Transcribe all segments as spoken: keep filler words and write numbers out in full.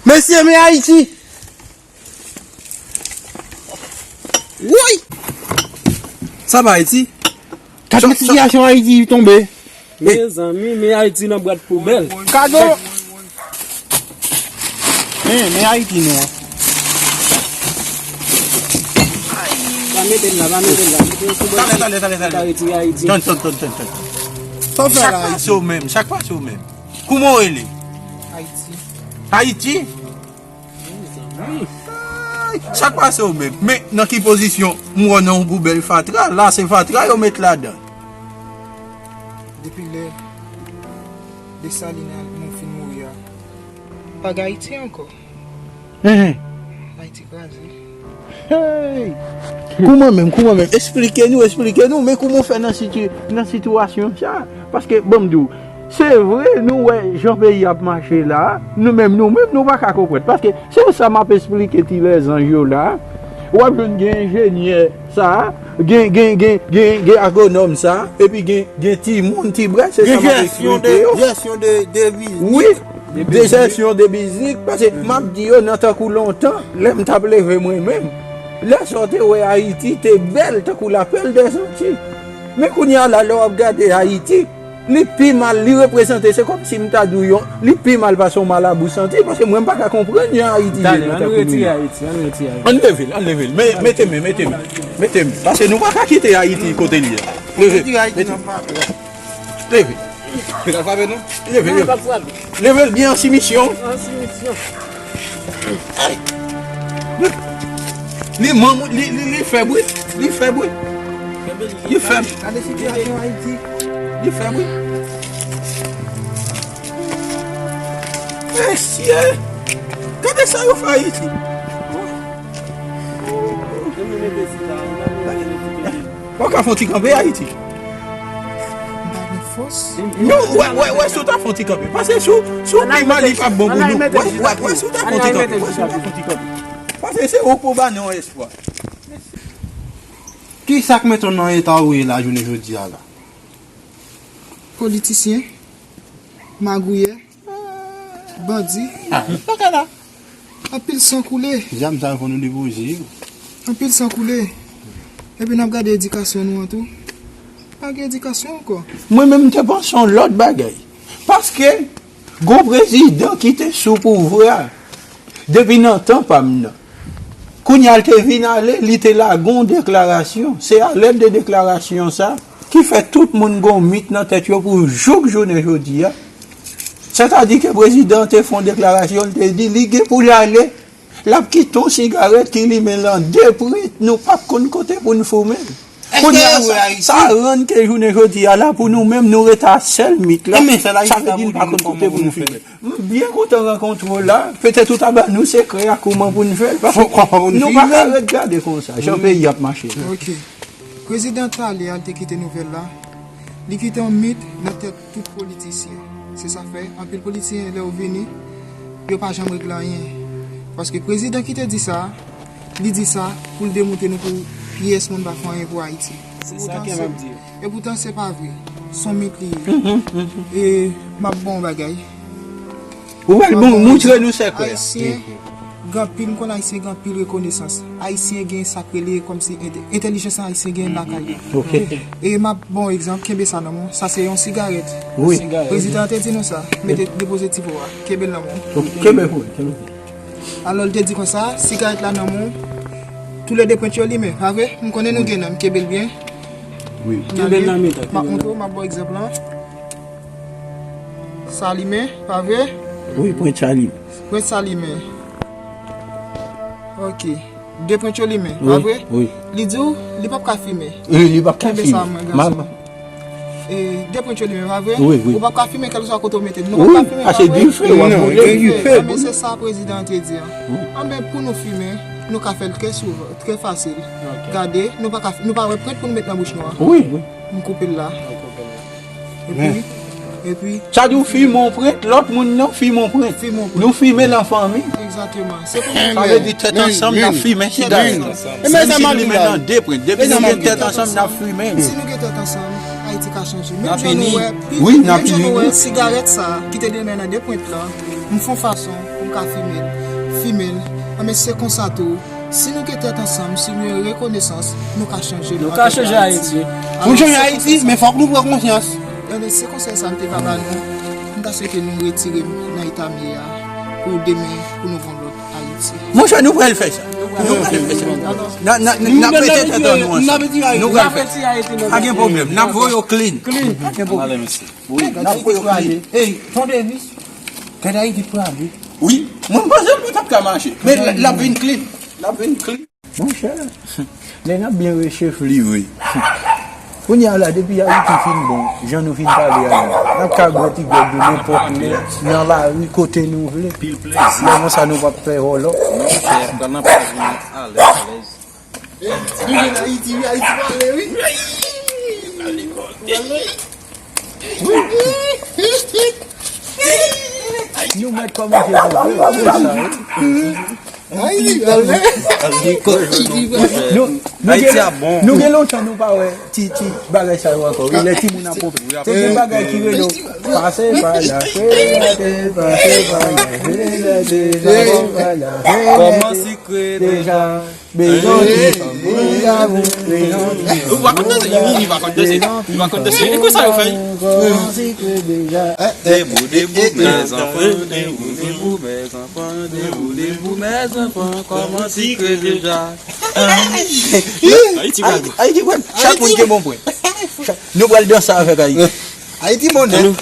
Mesye, men Ayiti! Woy! Sa pa Ayiti? Gad sitiyasyon Ayiti tonbe. Mezanmi, men Ayiti nan bwat poubèl. Kado! Men, men Ayiti nou an. Pa mete l la, pa mete l la. Mete l sou bò. Talè, talè, talè, talè. Ayiti, Ayiti. Tann, tann, tann, tann, tann. Sa w fè la, Ayiti? Chak pase w menm, chak pase w menm. Kouman w rele? Ayiti. Ayiti? Ay, sa k pase w menm? Men nan ki pozisyon m wè w nan yon poubèl fatra? La se fatra yo met ladan. Depi lè Desalin al, nou fin mouri a, pa gen Ayiti ankò. Ayiti kraze. Hey! Kouman menm, kouman menm? Esplike nou, esplike nou, men kouman w fè nan siti-, nan sitiyasyon sa? Paske, ban m di w, se vre, nou wè jan peyi ap mache la, nou menm, nou menm, nou pa ka konprann. Paske se sa m ap esplike ti lèzanj yo la. W ap jwenn gen enjenyè sa, gen, gen, gen, gen, gen agwonòm sa, epi gen, gen timoun, ti brèd, se sa m ap esplike yo. Jesyon de, jesyon de, de biznis. Wi, de jesyon de biznis, paske m ap di yo nan tankou lontan, lè m t ap leve mwen menm, lè sa w te wè Ayiti te bèl tankou lapèl dèzanti. Men kounye a la, lè w ap gade Ayiti, li pi mal, li reprezante, se kòmsi m ta di w yon, li pi mal pase yon malabou santi, paske mwen m pa ka konprann jan Ayiti ye nan tankou nou ye. Ann leve l, ann leve l. Mete men, mete men. Mete men. Paske nou pa ka kite Ayiti kote l ye. Leve. Mete. Leve. Leve, leve. Leve l byen an simisyon. Ay. Li manm, li, li, li fèb, wi. Li fèb, wi. Li fèb. Gade sitiyasyon Ayiti. Li fèb, wi. Mesye! Gade sa yo fè Ayiti. Ou ka fè yon ti kanpe Ayiti. M pa gen fòs. Non, wè, wè, wè, si w ta fè yon ti kanpe. Paske si w, si w pi mal, li p ap bon pou nou. Wè, wè, wè, si w ta fè yon ti kanpe. Wè, si w ta fè yon ti kanpe. Paske se ou pou ba nou espwa. Kisa k mete w nan eta ou ye la jounen jodi a la? Politisyen, magouyè, bandi. Ah, pa ka la. Anpil san koule. Zam sa yo fò nou depoze yo. Anpil san koule. Epi n ap gade edikasyon nou an tou. Pa gen edikasyon ankò. Mwen menm, m te panse yon lòt bagay. Paske, gon prezidan ki te sou pouvwa a, depi nan tan pa m nan. Kounye a, l te vin ale, li te lage yon deklarasyon. Se alèd de deklarasyon sa ki fè tout moun gon mit nan tèt yo pou jouk jounen jodi a. Sètadi ke prezidan an te fè yon deklarasyon, l te di li gen pou l ale, l ap kite yon sigarèt ki limen l an de prent, nou p ap konn kote pou n foumen l. Kounye a, sa, sa rann ke jounen jodi a la, pou nou menm, nou rete a sèl mit la. Sa vle di n pa konn kote pou n foumen l. M byen kontan rankontre w la. Petèt ou ta ban nou sekrè a kouman pou n fè l. Paske nou pa ka ret gade konsa, jan peyi ap mache la. Ok. Prezidan t ale a, l te kite nouvèl la. Li kite yon mit nan tèt tout politisyen. Se sa fè, anpil politisyen, lè yo vini, yo pa janm regle anyen. Paske prezidan ki te di sa, li di sa pou l demontre nou pou pyès moun pa fè anyen pou Ayiti. Se sa ke m ap di. Epoutan, se pa vre. Se yon mit li ye. E m ap ba w yon bagay. Ou pral bon, moutre nou sekrè a. Ayisyen gen anpil, m konn Ayisyen gen anpil rekonesans. Ayisyen gen sa k rele kòmsi ente-, entèlijans Ayisyen gen lakay li. Ok. E m ap ba w egzanp, kenbe sa nan men w. Sa se yon sigarèt. Wi. Prezidan an te di nou sa. Mete, depoze ti po a. Kenbe l nan men w. Ok, kenbe pou mwen, kenbe pou mwen. Alò, l te di konsa, sigarèt la nan men w. Toulede pwent yo limen, pa vre? M konnen nou gen nan, kenbe l byen. Wi. Kenbe l nan mitan. M ap montre w, m ap ba w egzanp lan. Sa limen, pa vre? Wi, pwent sa limen. Pwent sa limen. Ok. De pwent yo limen, pa vre? Wi, wi. Li di w, li p ap ka fimen. Wi, li p ap ka fimen. Kenbe sa, mwen, gason. E, de pwent yo limen, pa vre? Wi, wi. Ou p ap ka fimen, kèlkeswa kote w mete l. Nou p ap ka fimen, pa vre? Wi, paske dife, w ap boule dife. Anben, se sa prezidan an te di an. Wi. Anben, pou nou fimen, nou ka fè l trè souvan, trè fasil. Ok. Gade, nou pa ka, nou pa wè pwent pou nou met nan bouch nou an. Wi, wi. M koupe l la. Epi, epi. Sa di w fimen yon pwent, lòt moun nan fimen yon pwent. Fimen yon pwent. Nou fimen l an fanmi. Egzakteman. Se pou nou. Sa vle di tèt ansanm, n ap fimen sigarèt. Menm si l limen nan de pwent. Depi nou gen tèt ansanm, n ap fimen l. Si nou gen tèt ansanm, Ayiti ka chanje. Menm jan nou wè, menm jan nou wè sigarèt sa a, ki te limen nan de pwent lan, M fè yon fason pou m ka fimen l. Fimen l. Anben, se konsa tou. Si nou gen tèt ansanm, si nou gen rekonesans, nou ka chanje. Nou ka chanje Ayiti. Pou chanje Ayiti, men fòk nou pran konsyans. Anben, se konsèy sa m te ka ba nou. M ta swete nou retire m nan eta m ye a. Pou demen, pou nou gon lòt Ayiti. Monchè, nou pral fè sa. Nou pral fè sa. N a, n a, n a, n a pete tèt an nou ansanm. Nou pral fè sa. Pa gen pwoblèm. N ap voye yo clean. Pa gen pwoblèm. Wi, n ap voye yo clean. Ey, Ton Davis. Gad Ayiti prale. Wi, mwen panse l pa t ap ka mache. Men l, l ap vin clean. L ap vin clean. Monchè, nèg ap byen rechefli vre. Kounye a la, depi Ayiti fin bon, jan nou fin pale a la, n ap ka bwè ti grèg yo nenpòt lè, nan lari, kote nou vle. Pil plezi. Lè konsa nou p ap fè vòlò. Monchè, pral nan plaj nou alèz, alèz. Nou jwenn Ayiti, wi, Ayiti prale, wi. Prale. Nou mèt kòmanse pou vre, vre sa, wi. Ayiti prale. Nou, nou gen, nou gen lontan nou pa wè ti, ti bagay sa yo ankò, wi, lè timoun ap pwofite. Te gen bagay ki rele pase pa la, pase pa la, pase pa la, kòman sikre deja. Bezwen ti fanm, bezwen ti fanm. Ou pa konn danse, ou pa konn danse, ou pa konn danse. E konsa yo fè. Debout, debout, mes enfants, debout, debout, mes enfants, debout, debout, mes enfants, kòman sikre deja. Ayiti, Ayiti, Ayiti, chak moun gen bon pwen. Chak, nou pral danse avèk Ayiti. Ayiti monnen.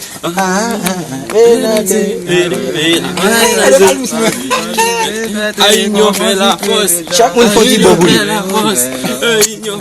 Ayinyon fè lafòs. Chak moun fè ti bo pou li. Ayinyon fè lafòs. Ayinyon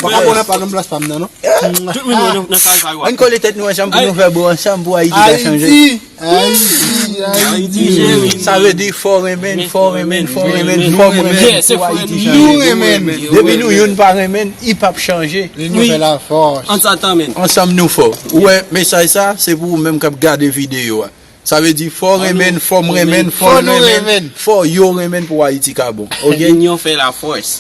fè lafòs. Tout moun nan, nan kay sa yo. Ann kole tèt nou ansanm pou nou fè bo ansanm pou Ayiti ka chanje. Ayiti, Ayiti, Ayiti, cheri. Sa vle di fò renmen, fò renmen, fò renmen, fò renmen pou Ayiti chanje. Nou renmen. Depi nou youn pa renmen, li p ap chanje. Linyon fè lafòs. Ann sa tanmen. Ansanm nou fò. Ou wè mesaj sa, se pou ou menm k ap gade videyo a. Sa vle di fò renmen, fò m renmen, fò nou renmen, fò yo renmen pou Ayiti ka bon. Oke? Linyon fè lafòs.